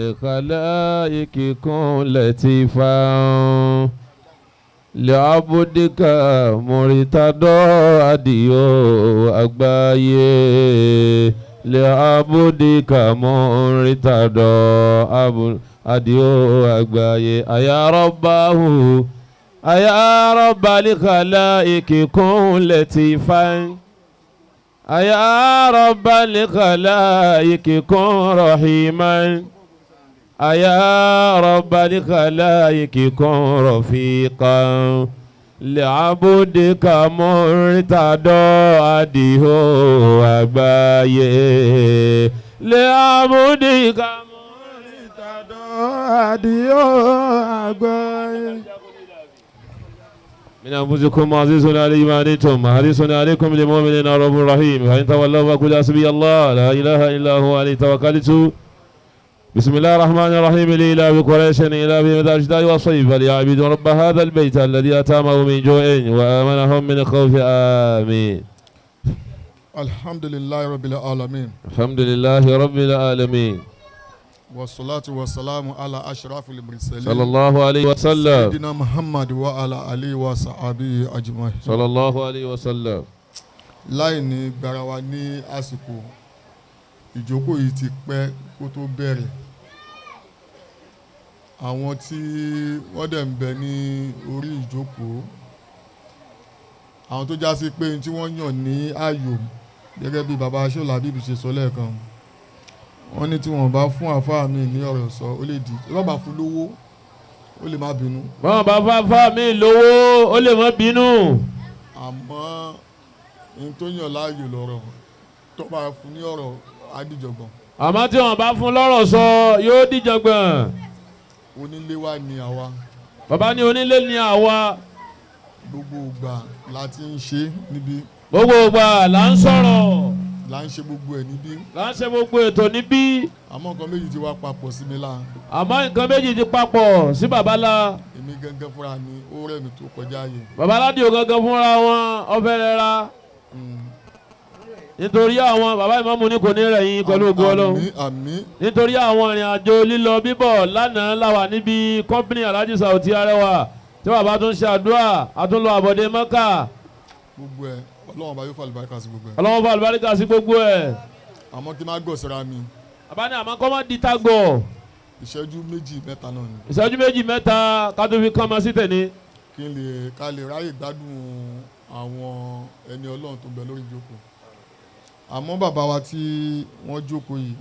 الخلائق كن لطيفا لعبدك مرتضى أديو àgbáyé لعبدك مرتضى أديو àgbáyé أيا ربه أيا رب الخلائق كن لطيفا أيا رب الخلائق كن رحيما أيا رب الخلائق كن رفيقا لعبدك مرتضى أديو àgbáyé لعبدك Ìtàdọ̀ àdìo àgbáyé. من أنفسكم عزيز علي ما عنتم حريص عليكم بالمؤمنين رؤوف رحيم فإن تولوا فقل حسبي الله لا إله إلا هو عليه توكلت. بسم الله الرحمن الرحيم. لإيلاف قريش إيلافهم رحلة الشتاء والصيف فليعبدوا رب هذا البيت الذي أطعمهم من جوع وآمنهم من خوف. آمين. الحمد لله رب العالمين. الحمد لله رب العالمين. والصلاة والسلام على أشرف المرسلين. صلى الله عليه وسلم. سيدنا محمد وعلى آله وصحبه أجمعين. صلى الله عليه وسلم. Láì ní gbára wa ní àsìkò, ìjókòó yìí ti pẹ́ kó tó bẹ̀rẹ̀. Àwọn tí wọ́n dẹ̀ ń bẹ ní orí ìjókòó, àwọn tó já sí pé tí wọ́n yàn ní ààyò, gẹ́gẹ́ bí baba Ṣọlá bíbí ṣe sọ lẹ́ẹ̀kan, wọ́n ní tí wọ́n bá fún àfáà mi ní ọ̀rọ̀ sọ, ó lè di tí wọ́n bá fún lówó, ó lè má bínú. Bọ́n bá fáfá mi lówó, ó lè má bínú. Àmọ́ n tó yàn láàyò lọ́rọ̀, tó bá fún ní ọ̀rọ̀, adìjọ̀gbọ̀n. Àmọ́ tí wọ́n bá fún lọ́rọ̀ sọ, yóò dìjọ̀gbọ̀n. Onílé wa ni àwa. Bàbá ní onílé ni àwa. Gbogbo ìgbà la ti ń ṣe níbí. Gbogbo ìgbà là ń sọ̀rọ̀. Là ń ṣe gbogbo ẹ̀ níbí. Là ń ṣe gbogbo ètò níbí. Àmọ́ nǹkan méjì ti wá papọ̀ sí mi lá. Àmọ́ nǹkan méjì ti papọ̀ sí bàbá la. Èmi gangan fúnra mi, ó rẹ̀ mí tó kọjá yìí. Bàbá aládìo gangan fúnra wọn, ọfẹ́ rẹ̀ ra nítorí àwọn bàbá ìmáàmù ní kò ní rẹ̀ yín pẹ̀lú ògo Ọlọ́run. Àmín, àmín. Nítorí àwọn ìrìn àjò, lílọ bíbọ̀. Lánàá làwà níbi company Alhaji Sauti Arẹwà tí bàbá tún ṣe àdúrà, àtúnlọ àbọ̀dé Mọ́kà. Gbogbo ẹ̀, Ọlọ́run bá yóò fà àlùbáríkà sí gbogbo ẹ̀. Ọlọ́run fún àlùbáríkà sí gbogbo ẹ̀. Àmọ́ kí n má gọ̀ síra mi. Bàbá ní àmọ́ kọ́ mọ́ di tágọ̀. Ìṣẹ́jú méjì mẹ́ta náà ni. Ìṣẹ́jú méjì mẹ́ta ká tó fi kán mọ́ sí tẹ̀lé. Kí n lè ká lè ráyè gbádùn àwọn ẹni Ọlọ́run tó ń bẹ lórí ìjókòó. Àmọ́ bàbá wa tí wọ́n jókòó yìí,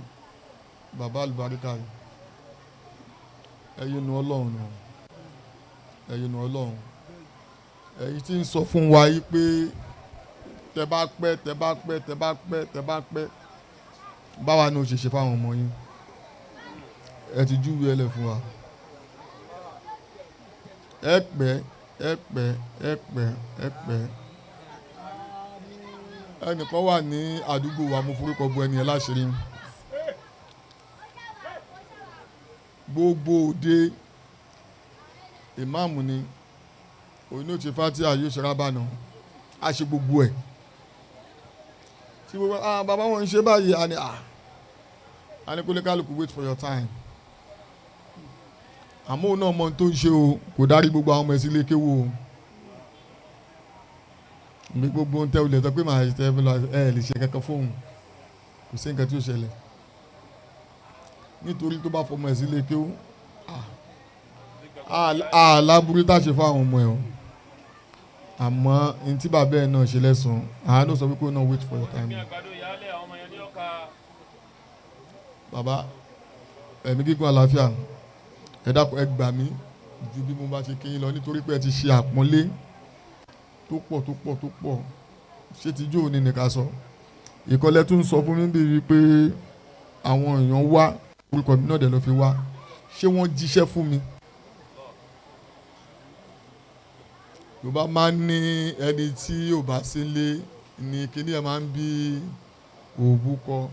bàbá àlùbáríkà yìí, ẹ̀yin nu Ọlọ́run nù, ẹ̀yin nu Ọlọ́run. Ẹ̀yin tí ń sọ fún wa yìí pé tẹ bá pẹ́, tẹ bá pẹ́, tẹ bá pẹ́, tẹ bá pẹ́, báwa ní òṣèṣe fáwọn ọmọ yín. Ẹ ti júwe ẹ lẹ̀ fún wa. Ẹ pẹ́, ẹ pẹ́, ẹ pẹ́, ẹ pẹ́. Ẹnìkan wà ní àdúgbò wa, mo forúkọ bu ẹni ẹ láṣìírí. Gbogbo òde, ìmáàmù ni òun ní ó ti fatia, yóò ṣe rábànà, á ṣe gbogbo ẹ̀ tí gbogbo ah bàbá wọn ń ṣe báyìí. Àní ah àní kó lè kálukú wait for your time. Àmọ́ òun náà mọ ohun tó ń ṣe o. Kò dárí gbogbo àwọn ọmọ ẹ̀ sí ilé kéwò o. Mi gbogbo ohun tẹ́ olè sọ pé màá tẹ́ ẹ lọ, ẹ lè ṣe kankan fóun, kò sí nǹkan tí ó ṣẹlẹ̀, nítorí tó bá fọmọ ẹ̀ sí ilé kéwò, àlábúrú tá a ṣe fún àwọn ọmọ ẹ̀ o. Àmọ́ ní tí bàbá ẹ̀ náà ṣe lẹ́sùn, àánú sọ pé kó náà wait for your time. Bàbá, ẹ̀mí gígùn, àlàáfíà, ẹ dákun, ẹ gbà mí ju bí mo bá ṣe kí yín lọ, nítorí pé ẹ ti ṣe àpọ́nlé tó pọ̀, tó pọ̀, tó pọ̀. Ṣé ti jó ní nìkan sọ ìkọlẹ̀ tún sọ fún mi bí wípé àwọn èèyàn wá, orúkọ mi náà dẹ̀ ló fi wá, ṣé wọ́n jíṣẹ́ fún mi? Yorùbá máa ń ní ẹni tí ò bá sí lé ní kíní ẹ̀ máa ń bí òbúkọ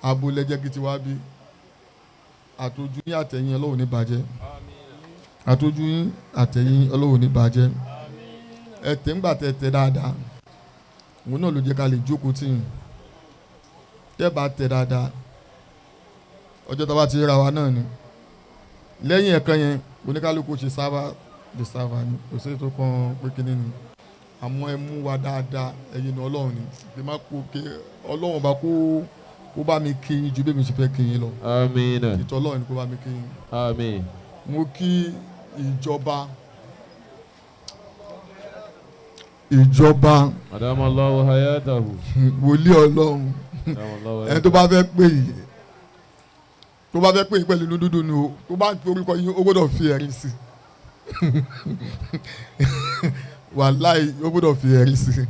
abolẹ́jẹ́ kí ti wá bí àtọ́jú yín àtẹ̀yìn, Ọlọ́run ní bàjẹ́. Àtọ́jú yín àtẹ̀yìn, Ọlọ́run ní bàjẹ́. Ẹ tẹ̀ ń gbà tẹ̀ tẹ̀ dáadáa, òun náà ló jẹ́ ká lè jókòó tì yín. Tẹ́ bá tẹ̀ dáadáa. Ọjọ́ tá a bá ti ríra wa náà ni lẹ́yìn ẹ̀kan yẹn, oníkálukú ṣe sábà de sábà ni, kò sí ètò kan pé kíní ni. Àmọ́ ẹ mú wa dáadáa, ẹ̀yin ní Ọlọ́run ni kí má kó kí Ọlọ́run bá kó bá mi kí yín ju bí mi ṣe fẹ́ kí yín lọ. Àmín. Ìtọ́ Ọlọ́run ni kó bá mi kí yín. Àmín. Mo kí ìjọba. Adama Allahu hayatahu. Wòlíì Ọlọ́run. Adama Allahu Ẹni tó bá fẹ́ pè yín, tó bá fẹ́ pè yín pẹ̀lú inú dúdú ni o, tó bá ń pe orúkọ yín, ó gbọ́dọ̀ fi ẹ̀rí sí i. Wàláì, ó gbọ́dọ̀ fi ẹ̀rí sí i.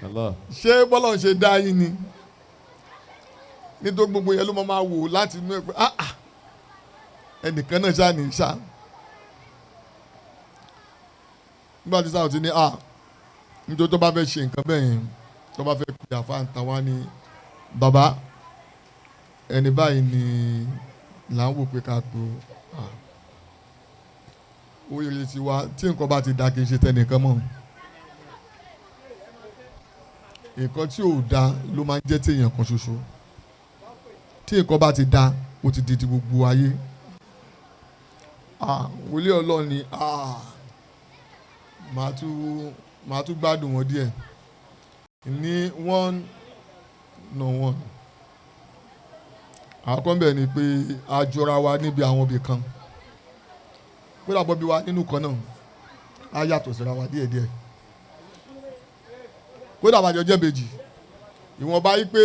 Allah. Ṣé bọ́lá ń ṣe dá yín ni? Nítorí gbogbo yẹn ló máa wò láti inú ẹ pé, ah ah, ẹnìkan náà ṣáà ní ṣá. Nígbà tí sáà ti ní, ah, nítorí tó bá fẹ́ ṣe nǹkan bẹ́ẹ̀ yẹn, tó bá fẹ́ pè àfa ń ta wá ní bàbá, ẹni báyìí ni là ń wò pé ká tó, ah, oríire ti wa. Tí nǹkan bá ti da, kì í ṣe tẹnìkan mọ́. Nǹkan tí ò da ló máa ń jẹ́ téèyàn kan ṣoṣo. Tí nǹkan bá ti da, ó ti di ti gbogbo ayé. Ah, wòlíì Ọlọ́run ni. Ah, màá tún gbádùn wọn díẹ̀ ní one on one. Àkọ́kọ́ bẹ̀ ni pé a jọra wa níbi àwọn ibì kan, kódà bọ́ bí wa nínú kan náà, a yàtọ̀ síra wa díẹ̀díẹ̀. Kódà bàjọ́ jẹ́ bèjì, ìwọ̀nba yìí pé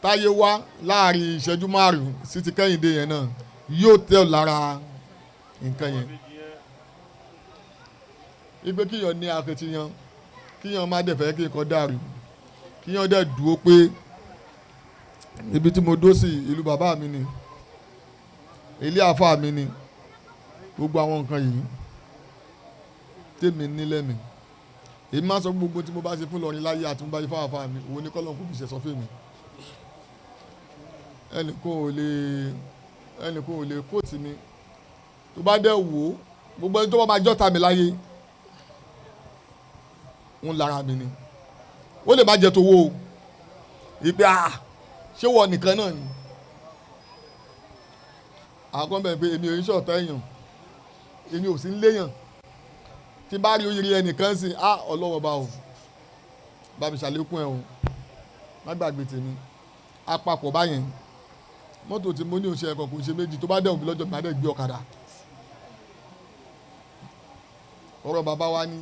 táyé wá láàrin ìṣẹ́jú 5 sí ti Kẹ́hìndé yẹn náà yóò tẹ̀ lára nǹkan yẹn, ipe kíyàn ní akitiyan, kíyàn má dẹ̀ fẹ́ kí nǹkan dàrú, kíyàn dẹ̀ dúró pé ibi tí mo dó sí, ìlú bàbá mi ni, ilé àfa mi ni. Gbogbo àwọn nǹkan yìí tèmi nílẹ̀ mi, èmi máa ń sọ gbogbo tí mo bá ṣe fún Ìlọrin láyé àti mo bá ṣe fún àfa mi, òun ní kọ́lọ́n kò fi ṣe sọ fún mi. Ẹnìkan ò lè kóòtù mi. Tó bá dẹ̀ wò ó, gbogbo ẹni tó bá máa jọ́ta mi láyé ń lára mi ni, ó lè má jẹ tówó o. Ìpè à, ṣé wọ nìkan náà ni? Àwọn kan bẹ̀rẹ̀ pé èmi ò ń ṣọ̀tá èèyàn, èmi ò sí ń léèyàn. Tí bá rí oyèrè ẹnìkan sí, á ọlọ́wọ́ bá o bá mi ṣàlékún ẹ o, má gbàgbé tèmi. Apapọ̀ báyẹn, mọ́tò tí mo ní òṣè ẹ̀kọ́ kò ṣe méjì. Tó bá dẹ̀ òbí lọ́jọ́ mi, má dẹ̀ gbé ọ̀kadà. Ọ̀rọ̀ bàbá wa ní,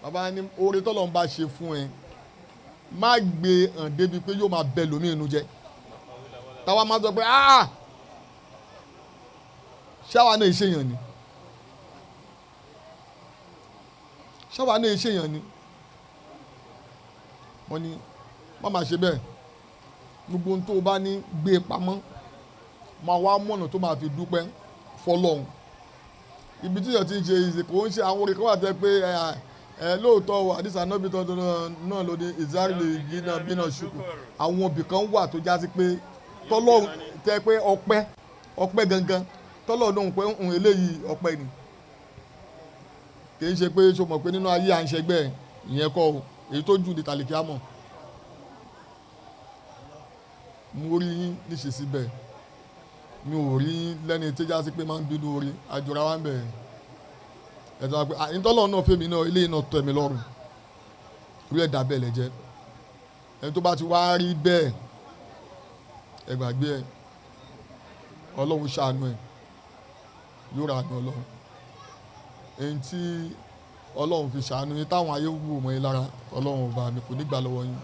bàbá wa ní oore tọ́lọ́ ń bá ṣe fún ẹ, má gbé hàn débi pé yóò máa bẹ lómi inú jẹ. Táwa máa sọ pé, ah, ṣáwa náà ṣèyàn ni, ṣáwa náà ṣèyàn ni. Wọ́n ní má máa ṣe bẹ́ẹ̀. Gbogbo ohun tó o bá ní, gbé e pamọ́, máa wá mọ̀nà tó máa fi dúpẹ́ fọlọ́hún. Ibi tí èèyàn ti ń ṣe ìsìnkú ń ṣe àwọn orin kan wà tẹ́ pé ẹ ẹ lóòótọ́ o, àdìsá náà bí tọ́jú náà ló ní ìzárìlì gíná bínà ṣùkú. Àwọn ibì kan wà tó já sí pé tọ́lọ́hún tẹ́ pé ọpẹ́, ọpẹ́ gangan tọ́lọ́hún náà pé ń eléyìí ọpẹ́ ni. Kì í ṣe pé ṣo mọ̀ pé nínú ayé à ń ṣẹgbẹ́ ìyẹn kọ́ o, èyí tó jù ní tàlìkí àmọ̀. Mo rí yín níṣe síbẹ̀, mi ò rí yín lẹ́ni tó já sí pé máa ń bínú orí àjọra wa ń bẹ̀ ẹ̀ tó wá pé ìtọ́lọ́ náà fẹ́mi náà, eléyìí náà tẹ́ mi lọ́rùn. Orí ẹ̀dá bẹ́ẹ̀ lẹ jẹ́. Ẹni tó bá ti wá rí bẹ́ẹ̀, ẹ gbàgbé ẹ, Ọlọ́run ṣàánú ẹ, yóò ra àánú Ọlọ́run. Èyí tí Ọlọ́run fi ṣàánú yín táwọn ayé wù mọ́ yín lára, Ọlọ́run ọba mi kò ní gbà lọ́wọ́ yín.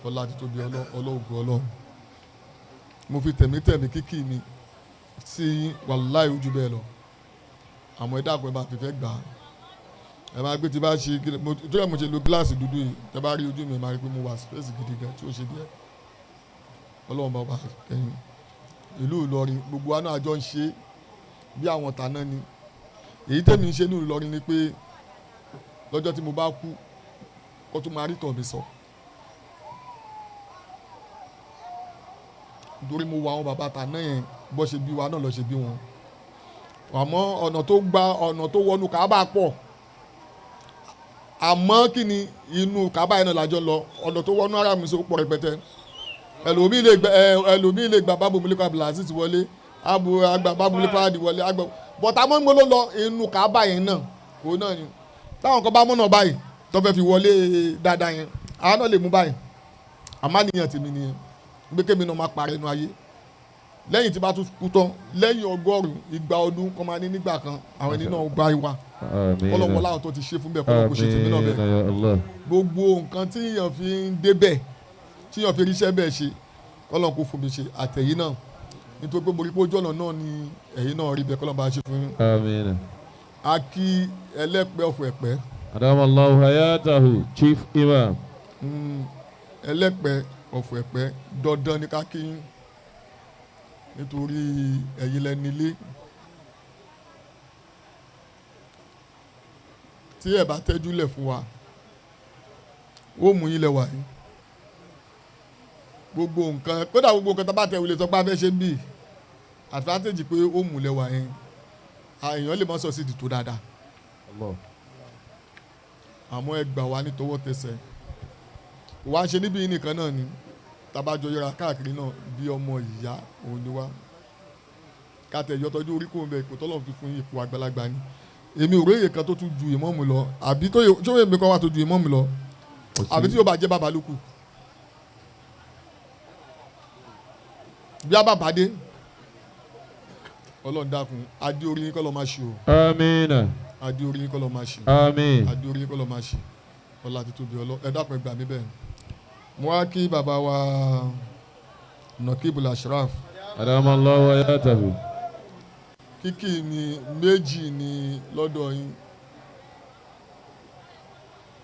Ọlá àti tóbi Ọlọ́run, ògo Ọlọ́run. Mo fi tẹ̀mítẹ̀mí kíkì mi sí yín. Wàláì, ojú bẹ́ẹ̀ lọ. Àmọ́ ẹ dákun, ẹ bá fìfẹ́ gbà á. Ẹ máa gbé tí bá ṣe mo tó yẹ, mo ṣe lo gíláàsì dúdú yìí. Tẹ bá rí ojú mi, ẹ máa rí pé mo wà space gidi gan tí ó ṣe díẹ̀. Ọlọ́run bá wà kẹ́yìn ìlú Ìlọrin. Gbogbo wa náà àjọ ń ṣe bí àwọn tàná ni. Èyí tẹ̀mí ń ṣe ní Ìlọrin ni pé lọ́jọ́ tí mo bá kú, kó tó máa rí tọ̀ mi sọ, nítorí mo wo àwọn bàbá tàná yẹn, bó ṣe bí wa náà lọ ṣe bí wọn. Àmọ́ ọ̀nà tó gba ọ̀nà tó wọnú Káàbà pọ̀. Àmọ́ kí ni inú Káàbà yẹn náà lájọ lọ, ọ̀nà tó wọnú ara mi sọ pọ̀ rẹpẹtẹ. Ẹlòmíì lè gba ẹlòmíì lè gba bábò mílíkọ Abdulaziz wọlé, abu agba bábò mílíkọ adi wọlé agba, bọ̀tà mọ́ ń gbọ́ ló lọ inú Kaaba yẹn náà kò náà ni táwọn kan bá mọ̀nà báyìí tó fẹ́ fi wọlé dáadáa yẹn, àwọn náà lè mú báyìí. Àmọ́ nìyẹn tèmi nìyẹn gbé kémi náà máa parẹ́ inú ayé lẹ́yìn tí bá tún kú tán, lẹ́yìn 100 igba ọdún kan máa ní nígbà kan àwọn ẹni náà gba ìwà kọ́lọ́wọ́ láwọn tó ti ṣe fún bẹ́ẹ̀, kọ́lọ́ kó ṣe tèmi náà bẹ́ẹ̀. Àmín ya Allah. Gbogbo nǹkan tí èèyàn fi ń débẹ̀, tí èèyàn fi ríṣẹ́ bẹ́ẹ̀ ṣe, kọ́lọ́n kó fún mi ṣe àtẹ̀yìn náà, nítorí pé mo rí pé ojú ọ̀nà náà ni ẹ̀yìn náà rí bẹ́ẹ̀, kọ́lọ́n bá ṣe fún yín. Àmín. A kí ẹlẹ́pẹ́ ọ̀fọ̀ ẹ̀pẹ́. Adama Allahu hayatahu, Chief Imam. Ẹlẹ́pẹ́ ọ̀fọ̀ ẹ̀pẹ́, dandan ni ká kí yín nítorí ẹ̀yin lẹ nílé. Tí ẹ bá tẹ́jú lẹ̀ fún wa, ó mú yín lẹ wà yín gbogbo nǹkan, kódà gbogbo nǹkan tá a bá tẹ̀ wọlé sọ pé a fẹ́ ṣe ń bì, advantage pé ó mú lẹ wà yín, èèyàn lè má sọ sí ìdìtò dáadáa. Allah. Àmọ́ ẹ gbà wá ní tọwọ́ tẹsẹ̀, wàá ṣe níbí yìí nìkan náà ni tabajọ yọra káàkiri náà bí ọmọ ìyá òun ni wá, kàtẹ yọtọjú orí kò ń bẹ, ipò tọ́lọ̀ fi fún ipò àgbàlagbà ni. Èmi ò róye kan tó tún ju ìmọ̀ọ́mù lọ, àbí tó yẹ mi kan wà tó ju ìmọ̀ọ́mù lọ, àbí tí yóò bá jẹ́ bàbá lókù bí a bá bàdé. Ọlọ́run dákun, adé orí yín kọ́ lọ́ máa ṣe o. Àmín. Adé orí yín kọ́ lọ́ máa ṣe. Àmín. Adé orí yín kọ́ lọ́ máa ṣe. Ọlá ti tóbi ọlọ́, ẹ dákun, ẹ gbà mí bẹ́ẹ̀. Mo wá kí bàbá wa Nakibul Ashraf. Adama Allahu hayatahu. Kíkì mi méjì ni lọ́dọ̀ yín,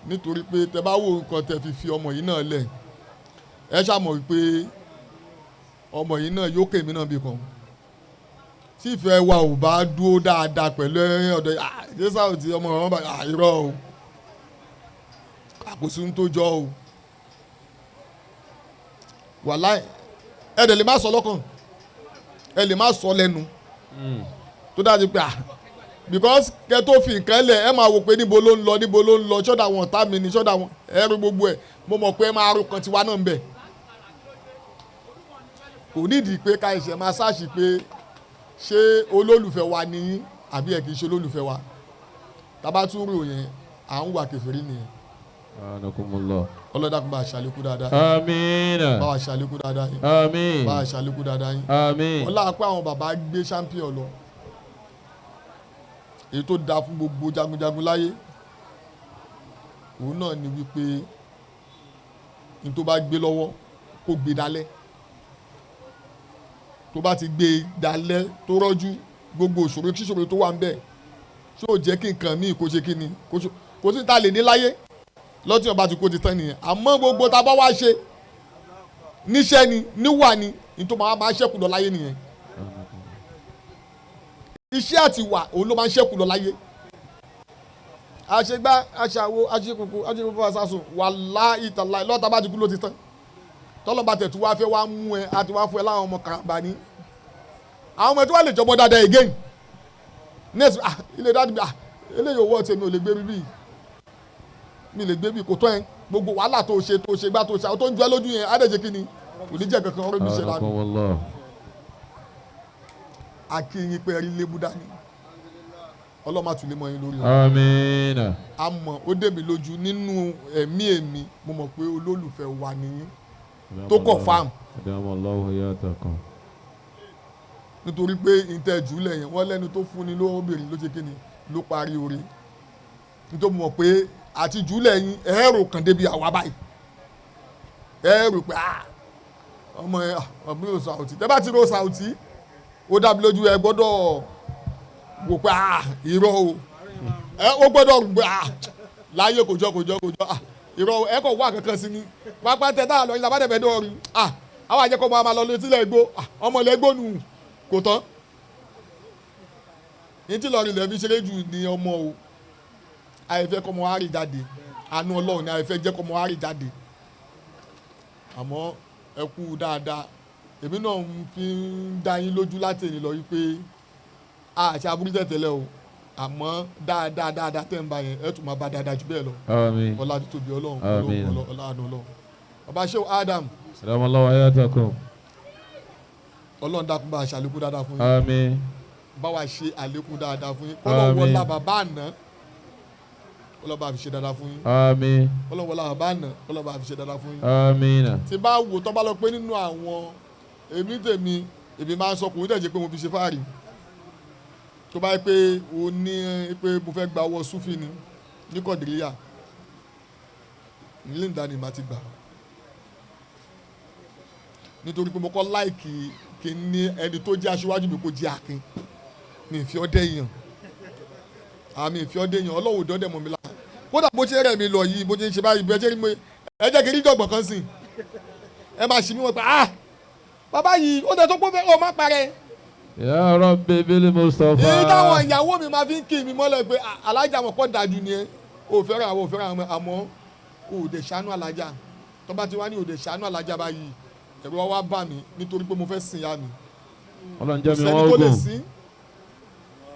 nítorí pé tẹ bá wo nǹkan tẹ fi fi ọmọ yìí náà lẹ̀, ẹ ṣàmọ̀ wípé ọmọ yìí náà yóò kèmí náà bì kan tí ìfẹ́ wa ò bá dúró dáadáa pẹ̀lú ọ̀dọ̀ jésù àti ọmọ ọmọ bá irọ́ o, àkóso ń tó jọ o, wàláì. Ẹ dẹ̀ lè má sọ lọ́kàn, ẹ lè má sọ lẹ́nu tó dájú pé because kẹ tó fi nǹkan lẹ̀, ẹ máa wò pé níbo ló ń lọ, níbo ló ń lọ, ṣọ́dà wọn ọ̀tá mi ni, ṣọ́dà wọn ẹ rú gbogbo ẹ̀. Mo mọ̀ pé ẹ máa rú kan tiwa náà ń bẹ̀. Kò nídìí pé ká ẹsẹ̀ máa ṣáàṣì pé ṣé olólùfẹ́ wa ni yín àbí ẹ kì í ṣe olólùfẹ́ wa. Tábà tún rò yẹn, à ń wà kèfèrí nìyẹn. Anakumullah. Ọlọ́dàkùn bá a ṣàlékún dáadáa. Àmín. Bá a ṣàlékún dáadáa yín. Àmín. Bá a ṣàlékún dáadáa yín. Àmín. Ọlá pé àwọn bàbá gbé champion lọ, èyí tó dáa fún gbogbo jagunjagun láyé òun náà ni wípé ní tó bá gbé lọ́wọ́ kó gbé dalẹ̀, tó bá ti gbé dalẹ̀ tó rọ́jú, gbogbo òṣòro kíṣòro tó wà ń bẹ̀ ṣé ò jẹ́ kí nǹkan míì kó ṣe kí ni kò sí ta lè ní láyé lọ́tí ọba ti kó ti tán nìyẹn. Àmọ́ gbogbo tá a bá wá ṣe níṣẹ́ ni níwà ni ní tó máa ṣẹ́kù lọ láyé nìyẹn. Iṣẹ́ àti ìwà òun ló máa ń ṣẹ́kù lọ láyé. Àṣegbá aṣàwo aṣekòkò aṣekòkò aṣàṣùn wàláhì tàláhì lọ́tà bá ti kú ló ti tán. Tọ́lọ́ba tẹ̀tù wá fẹ́ wá mú ẹ àti wá fún ẹ láwọn ọmọ karambà ní. Àwọn ọmọ ẹ tó wà lè jọmọ dáadáa again. Next, ilé dáàdì mi, eléyìí owó ọtí mi ò lè gbé bíbí, mi lè gbé bí kò tọ́ ẹ. Gbogbo wàhálà tó ṣe tó ṣe gbá tó ṣe àwọn tó ń ju ẹ lójú yẹn á dẹ̀ ṣe kí ni kò ní jẹ́ kankan ọ̀rọ̀ mi ṣe lánàá. Akínyìn pé ẹrí lébú dání, ọlọ́mà tún lè mọ yín lórí o. Àmín. Àmọ́ ó dé mi lójú nínú ẹ̀mí èmi, mo mọ̀ pé olólùfẹ́ wa nìyí tó kọ̀ fáàmù. Nítorí pé ìtẹ̀júlẹ̀ yẹn wọ́n lẹ́nu tó fúnni lóbìnrin ló ṣe kí ni ló parí oore. Nítorí mo mọ̀ pé àti júlẹ̀ yín ẹ̀rù kan débi àwa báyìí, ẹ̀rù pé ọmọ ẹ̀ ọ̀gbìn ò sàùtì, tẹ́ bá ti ro sàùtì ó dàbí lójú ẹ gbọ́dọ̀ wò pé irọ́ o, ẹ ó gbọ́dọ̀ gbé láyé kò jọ kò jọ kò jọ irọ́ o, ẹ kò wá kankan sí ni pápá tẹ táà lọ ilé abádẹ́fẹ́ dọ́ọ̀rì àwọn àjẹkọ̀ máa lọ sílẹ̀ igbó, ọmọ ilẹ̀ igbó nù kò tán. Ní tí lọ́ọ̀rì lẹ́ẹ̀fi ṣeré jù ní ọmọ o, àìfẹ́ kọ́mọ àárí jáde, àánú Ọlọ́run ni àìfẹ́ jẹ́ kọ́mọ àárí jáde. Àmọ́ ẹ kú dáadáa, èmi náà ń fi ń dá yín lójú láti èyí lọ wípé àṣà aburú tẹ̀tẹ̀lẹ̀ o, àmọ́ dáadáa dáadáa tẹ̀ ń bá yẹn ẹ tún máa bá dáadáa jù bẹ́ẹ̀ lọ. Àmín. Ọlá títóbi Ọlọ́run, ọlá àánú Ọlọ́run. Bàbá Shehu Adam. Salamallahu hayatakum. Ọlọ́run dákun bá a ṣàlékún dáadáa fún yín. Àmín. Bá wa ṣe àlékún dáadáa fún yín. Kọ́lọ̀ Àmín. wọlá bàbá àná, kọ́lọ̀ bá fi ṣe dáadáa fún yín. Àmín. Kọ́lọ̀ wọlá bàbá àná, kọ́lọ̀ bá fi ṣe dáadáa fún yín. Àmín. Tí bá wò tọ́ bá lọ pé nínú àwọn èmi tèmi, èmi máa ń sọ, kò ní tẹ̀sí pé mo fi ṣe fáàrí. Tó bá yẹ pé o ní pé mo fẹ́ gba owó súfì ni ní Kọ̀dìríyà nílé ìdáni ìbá ti gbà, nítorí pé mo kọ́ láìkì kí n ní ẹni tó jẹ́ aṣíwájú mi kó jẹ́ akin. Mi ìfi ọdẹ yàn, àmì ìfi ọdẹ yàn. Ọlọ́wọ́ dọ́dẹ mọ̀ mi la. Kódà bó ṣe rẹ̀ mi lọ yìí, bó ṣe ń ṣe báyìí, bẹ́ẹ̀ ṣe rí mi, ẹ jẹ́ kí n rí jọ̀gbọ̀n kan sìn, ẹ máa ṣì mí wọn pé, ah, bàbá yìí ó dẹ̀ tó pọ́ fẹ́ ọ má parẹ́. Ya Rabbi bil Mustafa. Èyí táwọn ìyàwó mi máa fi ń kí mi mọ́lẹ̀ pé, "Ah, alájà mọ̀ pọ̀ dájú ni ẹ ò fẹ́ràn àwọn, ò fẹ́ràn àwọn, àmọ́ ò dẹ̀ ṣàánú alájà." Tó bá ti wá ní ò dẹ̀ ṣàánú alájà báyìí, ẹ̀rọ wa bà mí, nítorí pé mo fẹ́ sìn ya mi. Ọlọ́run jẹ́ mi Sẹ́ni wọ́n tó lè gùn. sìn.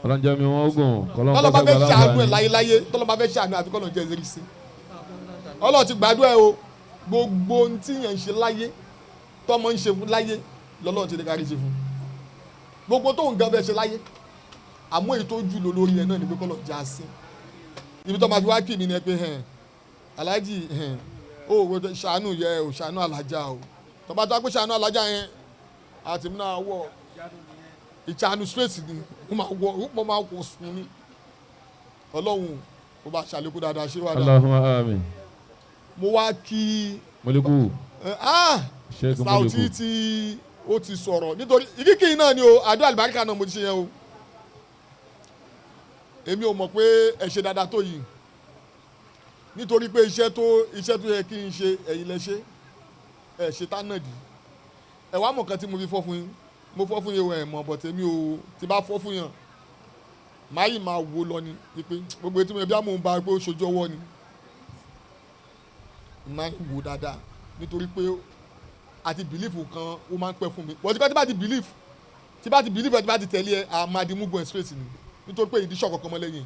Ọlọ́run jẹ́ mi wọ́n gùn. Kọ́lọ́n Tọ́lọ́ bá kọ́sẹ́ fẹ́ gbà ṣàánú ẹ̀ láǹfààní. láyéláyé, tọ́lọ́ bá fẹ́ ṣàánú, àfi kọ́lọ́ jẹ́ ẹ̀rí sí. Ọlọ́run ti gbàdúrà ẹ o. Gbogbo ohun tí yẹn ń ṣe láyé, tọ́mọ ń ṣe fún láyé, lọ́lọ́run ti ní kárí ṣe fún gbogbo tó ń gan fẹ́ ṣe láyé. Àmọ́ èyí tó jù lọ lórí ẹ náà ni pé kọ́lọ́ já sí ibi tó máa fi wá kì mí ni ẹ pé hẹn aláàjì hẹn ó wò ó ṣàánú yẹ ò ṣàánú alájà o. Tọ́ba tó wá pé ṣàánú alájà yẹn àti mi náà wọ̀ ìṣàánú straight ni mo máa wọ, mo máa wọ sùn ni. Ọlọ́run ó bá ṣàlékún dáadáa ṣé wàá dáa. Allahumma amin. Mo wá kí Moliku. Sheikh Sauty Moliku. Tí ó ti sọ̀rọ̀, nítorí ìkíkì náà ni o, àdó àlùbáríkà náà mo ti ṣe yẹn o. Èmi ò mọ̀ pé ẹ ṣe dáadáa tó yìí, nítorí pé iṣẹ́ tó yẹ kí n ṣe, ẹ̀yin lẹ ṣe. Ẹ ṣe tá náà dì. Ẹ wá mọ̀ kan tí mo fi fọ́ fún yín, mo fọ́ fún yín o. Ẹ̀ mọ̀ bọ̀ tèmi o, tí bá fọ́ fún yàn, máa yìí máa wo lọ ni wípé gbogbo etí mi bí amóhùn bá pé ó ṣojú ọwọ́ ni, máa ń wo dáadáa, nítorí pé àti belief kan ó máa ń pẹ́ fún mi. But tí bá ti belief ẹ, tí bá ti tẹ̀lé ẹ, a máa di mugun ẹ straight ni, nítorí pé ìdí ṣọ̀kọ̀kan mọ́ lẹ́yìn.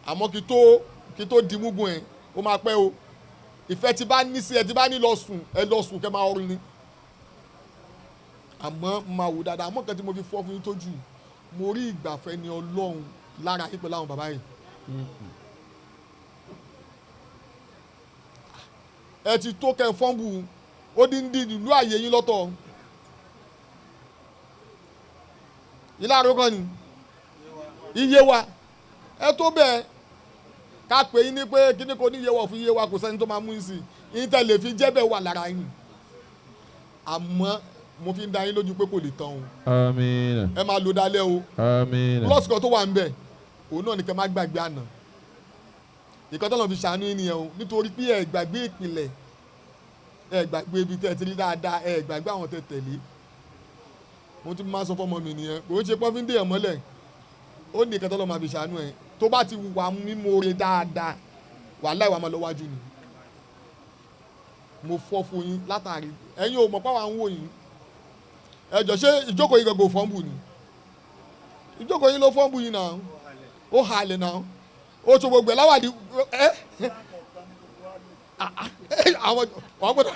Àmọ́ kí tó di mugun ẹ, ó máa pẹ́ o. Ìfẹ́ tí bá ní sí ẹ, tí bá ní lọ sùn, ẹ lọ sùn, kẹ́ máa ọrùn ni. Àmọ́ máa wò dáadáa. Àmọ́ kan tí mo fi fọ́ fún yín tó jù, mo rí ìgbàfẹ́ ni Ọlọ́run lára yín pẹ̀lú àwọn bàbá yìí. Ẹ ti tó kẹ́ fọ́nbù ó dín dín ìlú àyè yín lọ́tọ̀. Ìlàró kan ni iye wa ẹ tó bẹ́ẹ̀ ká pè yín ní pé kíní kò ní iye wa fún iye wa, kò sẹ́ni tó máa mú yín sí yín tẹ́ lè fi jẹ́ bẹ́ẹ̀ wà lára yín. Àmọ́ mo fi ń da yín lójú pé kò lè tán o. Àmín. Ẹ máa lò dálẹ́ o. Àmín. Plus kan tó wà ń bẹ̀, òun náà ni kẹ́ má gbàgbé àná. Ìkan tó lọ́n fi ṣàánú yín nìyẹn o, nítorí pé ẹ gbàgbé ìpìlẹ̀, ẹ gbàgbé ibi tẹ́ ẹ ti rí dáadáa, ẹ gbàgbé àwọn tẹ́ tẹ̀lé. Mo tún máa sọ fọmọ mi nìyẹn, kò ń ṣe pọ́n fi ń dè ẹ̀ mọ́lẹ̀. Ó ní ìkan tó lọ́n máa fi ṣàánú ẹ, tó bá ti wà mímóore dáadáa, wàhálà ìwà máa lọ wájú ni. Mo fọ́ fún yín látàrí ẹ̀yin ò mọ̀ pé àwọn ń wò yín. Ẹ jọ, ṣé ìjókòó yìí gangan ò fọ́nbù ni? Ìjókòó yìí ló fọ́nbù yìí náà, ó halẹ̀ náà, ó tún gbogbo ẹ̀ láwàdí ẹ àwọn wọn gbọ́dọ̀.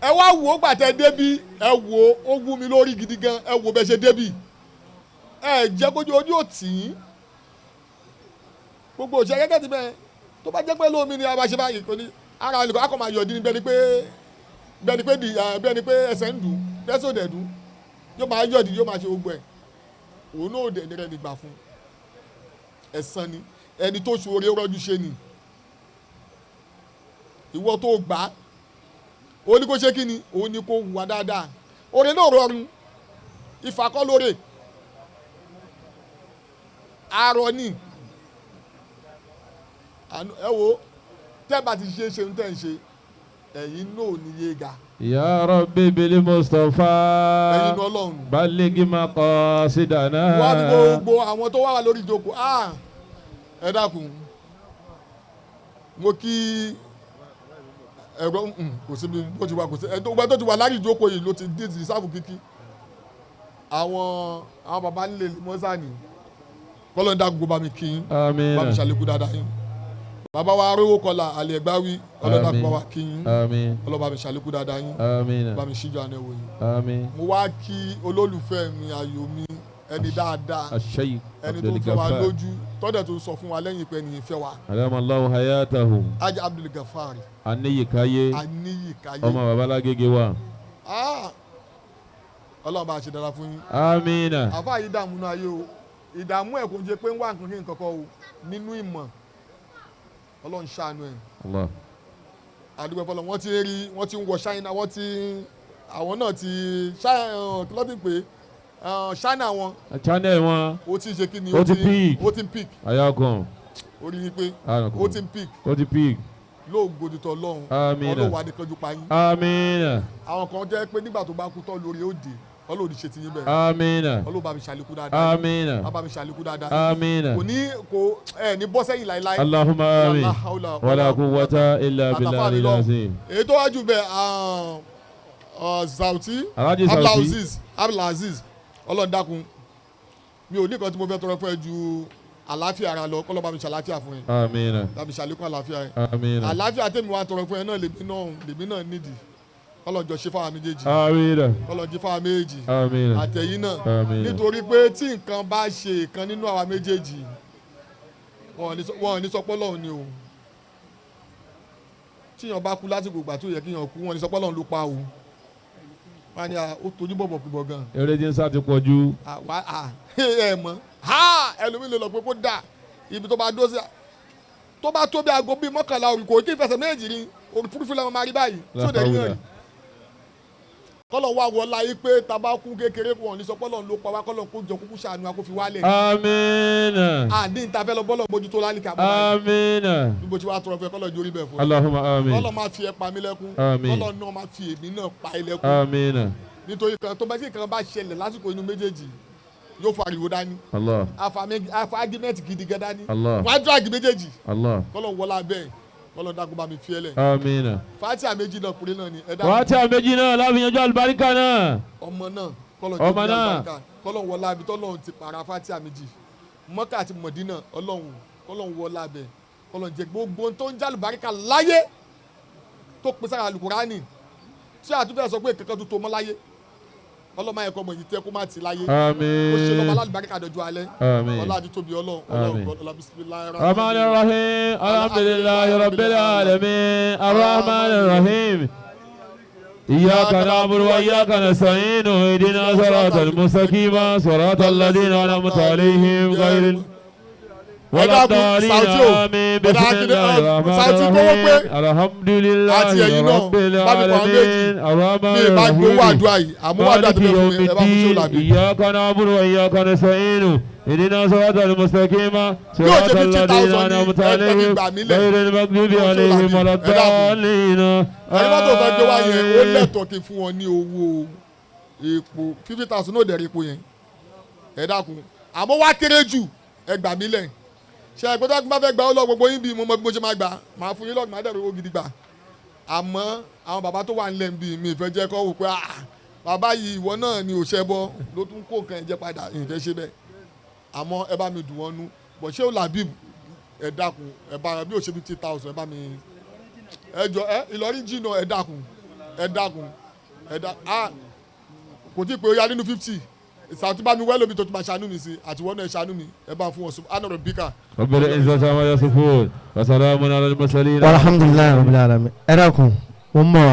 Ẹ wá wò ó gbàtẹ débí, ẹ wò ó, ó wú mi lórí gidi gan. Ẹ wò bẹ ṣe débí, ẹ jẹ́ kójú ojú ò tì í. Gbogbo òṣèré gẹ́gẹ́ ti bẹ́ẹ̀, tó bá jẹ́ pé lómi ni a bá ṣe báyìí, kò ní ara olùkọ́ akọ máa yọ̀dí ni, bẹ́ẹ̀ ni pé di bẹ́ẹ̀ ni pé ẹsẹ̀ ń dùn, bẹ́ẹ̀ sọ̀ dẹ̀ dùn, yóò máa yọ̀dí, yóò máa ṣe gbogbo ẹ̀. Òun náà dẹ̀ ní rẹ̀ nígbà fún ẹ̀san ni. Ẹni tó ṣoore rọ́jú ṣe ni. Ìwọ tó gbà á, ó ní kó ṣe kí ni, òun ní kó wà dáadáa. Oore náà rọrùn, ìfàkọ́ lóore arọ ni. Ẹ wo tẹ́ bá ti ṣe ṣe ń tẹ́ ń ṣe, ẹ̀yin náà ò ní yé ga. Ya Rabbi bil Mustafa. Ẹ̀yin náà Ọlọ́run. Balligh maqasidana. Wá fi gbogbo àwọn tó wà lórí ìjókòó, ah, ẹ dákun, mo kí ẹ̀rọ kò síbi bó ti wà, kò sí ẹ tó ti wà lárí ìjókòó yìí ló ti dé ti sáfù kíkí. Àwọn baba nílé mọ́sánì, kọ́lọ́ ń dákun kó bá mi kí yín. Àmín. Bá mi ṣàlékún dáadáa yín. Bàbá wa arówó kọlà àlè ẹ̀gbáwí ọlọ́dà Àmín. kó bá wa kí yín. Àmín. Ọlọ́ba mi ṣàlékún dáadáa yín. Àmín. Bá mi ṣíjú àná ẹ̀wò yín. Àmín. Mo wá kí olólùfẹ́ mi, ayò mi, ẹni dáadáa, Ashaykh ẹni tó Abdul ń fẹ́ wa Ghaffar. lójú, tọ́dẹ̀ tó sọ fún wa lẹ́yìn pé ẹni fẹ́ wa. Adama Allahu hayatahu. Haji Abdul Ghaffar. Aníyíkáyé. Aníyíkáyé. Ọmọ babalágége wa. Ah! Ọlọ́run bá a ṣe dára fún yín. Àmín. Àfáà yìí dààmú náà ayé o, ìdààmú ẹ̀ kò ń jẹ́ pé ń wá nǹkan kí nǹkan kọ́ o nínú ìmọ̀. Ọlọ́run ṣàánú ẹ̀. Allah. Àdúgbò fọlọ́ wọ́n ti ń rí, wọ́n ti ń wọ ṣáínà, wọ́n ti àwọn náà ti ṣáínà, kí ló ti ń pè é, ṣáínà wọn. Channel wọn. Ó ti ń ṣe kí ni? Ó ti peak. Ó ti ń pick. Ayakan. Orí yín pé ó ti ń pick. Ó ti pick. Lóògbé tó lọ́hùn. Àmín. Ọlọ́run wà ní kanjú pa yín. Àmín. Àwọn kan jẹ́ pé nígbà tó bá kú tán lórí ó dé, Ọlọ́run ní ṣe ti yín bẹ́ẹ̀. Àmín. Ọlọ́run bá mi ṣàlékún dáadáa. Àmín. Bá mi ṣàlékún dáadáa. Àmín. Kò ní kò ẹ ní bọ́ sẹ́yìn láéláé. Allahumma àmín. La hawla Wala quwwata illa àtàfà billahi mi lọ. al-azim. Èyí tó wájú bẹ́ẹ̀, Sauti. Alhaji Sauti. Abdulaziz, Abdulaziz, Ọlọ́run dákun, mi ò ní nǹkan tí mo fẹ́ tọrọ fún ẹ ju àlàáfíà ara lọ, kọ́lọ́ bá mi ṣàlàáfíà fún ẹ. Àmín. Bá mi ṣàlékún àlàáfíà ẹ. Àmín. Àlàáfíà tèmi wá tọrọ fún ẹ náà lèmi náà nídìí, kọ́lọ́ jọ ṣe fáwọn méjèèjì. Àmín. Kọ́lọ́ jẹ fáwọn méjèèjì. Àmín. Àtẹ̀yìn náà. Àmín. Nítorí pé tí nǹkan bá ṣe ìkan nínú àwa méjèèjì, wọn ò ní sọ pé Ọlọ́run ni o. Tíyàn bá kú lásìkò ìgbà tó yẹ kíyàn kú, wọn ò ní sọ pé Ọlọ́run ló pa o. Wọn á ní ó tojú bọ̀bọ̀ kúbọ̀ gan. Eré tí ń sá ti pọ̀ jù. Àwa ẹ mọ̀ ha, ẹlòmíì lè lọ pé kó dà ibi tó bá dó sí, tó bá tó bí aago bíi 11 òrì kò kí n fẹsẹ̀ méjì rí òrì fúrufú lẹ́wọ̀n máa rí báyìí tí ò dẹ̀ rí náà rí. Kọ́lọ̀ wá wọ láyé pé taba kú kékeré, wọn ní sọ pé Ọlọ́run ló pa wá, kọ́lọ̀ kó jọ kúkú ṣàánú wa kó fi wálẹ̀. Àmín. Àní níta fẹ́ lọ bọ́lọ̀ mójútó lálìkà bọ́ báyìí. Àmín. Bí mo ti wá tọrọ fẹ́ kọ́lọ̀ jórí bẹ́ẹ̀ fún mi. Allahumma àmín. Kọ́lọ̀ máa fi ẹ pa mí lẹ́kún. Àmín. Kọ́lọ̀ náà máa fi èmi náà pa ẹ lẹ́kún. Àmín. Nítorí kan tó bá sí kan bá ṣẹlẹ̀ lásìkò inú méjèèjì, yóò fa ariwo dání. Allah. Afa argument gidi gan dání. Allah. Wọ́n á drag méjèèjì. Allah. Kọ́lọ̀ wọlá bẹ́ẹ̀, kọ́lọ̀ dákun bá mi fi ẹ lẹ̀. Àmín. Fatia méjì náà kúrẹ́ náà ni ẹ dákun. Wàá méjì náà láfi yanjú àlùbáríkà náà. Ọmọ náà kọ́lọ̀ Ọmọ jẹ́ náà. àlùbáríkà, kọ́lọ̀ wọlá ibi tọ́lọ́run ti para fatia méjì, Mọ́kà àti Mọ̀dínà, Ọlọ́run kọ́lọ̀ wọlá bẹ́ẹ̀, kọ́lọ̀ jẹ́ gbogbo ohun tó ń jẹ́ àlùbáríkà láyé tó pín sára àlùkùránì tí àtúntò sọ pé kankan tó tó mọ́ láyé, ọlọ́mọ ẹ̀kọ́ mọ̀ yìí tẹ́ kó má ti láyé, ó ṣe lọ́mọ Àmín. alálùbáríkà dọ̀jú alẹ́. Àmín. Ọlá àti tóbi Ọlọ́run. Àmín. Ọlọ́run ọlá bisimilayi. الرحمن الرحيم، الحمد لله رب العالمين، الرحمن الرحيم، إياك نعبد وإياك نستعين، اهدنا صراط المستقيم، صراط الذين أنعمت عليهم غير ولا الضالين، آمين. بسم الله الرحمن الرحيم، الحمد لله رب العالمين، الرحمن Mi ì bá gbowó الرحيم àdúrà yìí, àmọ́ àdúrà tó مالك fẹ́ fún يوم mi, ẹ bá fún ṣé الدين، làbí. إياك نعبد وإياك نستعين، اهدنا صراط المستقيم، Yóò صراط ṣe الذين 50,000 ní أنعمت ẹ fi عليهم gbà mí lẹ̀. غير المغضوب Yóò ṣe عليهم làbí. ولا Ẹ dákun. الضالين. Ẹni mọ́tò fẹ́ gbé wá yẹn, ó آمين. lẹ́tọ̀ọ́ kí n fún wọn ní owó epo 50,000 náà dẹ̀rẹ̀ epo yẹn. Ẹ dákun, àmọ́ wá kéré jù, ẹ gbà mí lẹ̀. Ṣe ẹ gbọ́dọ̀ bá fẹ́ gbà ó lọ gbogbo yín bí mo mọ bí mo ṣe máa gbà, máa fún yín lọ́ọ̀dù, máa dẹ̀rẹ̀ owó gidi gbà. Àmọ́ àwọn bàbá tó wà nílẹ̀ ń bí mi ìfẹ́ jẹ́ kọ́ wò pé ah, bàbá yìí, ìwọ náà ni òṣè bọ́ ló tún kó nǹkan ẹ̀ jẹ́ padà, ìfẹ́ ṣe bẹ́ẹ̀. Àmọ́ ẹ bá mi dùn wọ́n nú bọ̀ ṣé ó làbíb, ẹ dákun, ẹ bá bí ó ṣe 50,000, ẹ bá mi, ẹ jọ ẹ Ìlọrin jìnnà, ẹ dákun, ẹ dákun, ẹ dá a kò tí ì pé ó yá nínú 50 ìsàtú bá mi wẹ́lómi tó tún máa ṣàánú mi sí, àti wọ́n náà ṣàánú mi, ẹ bá fún wọn sùn ánà rẹ̀ bíkà. رب العزة عما يصفون وسلام على المرسلين. Alhamdulilayi rabbil alamin. Ẹ dákun, mo ń bọ̀ wá.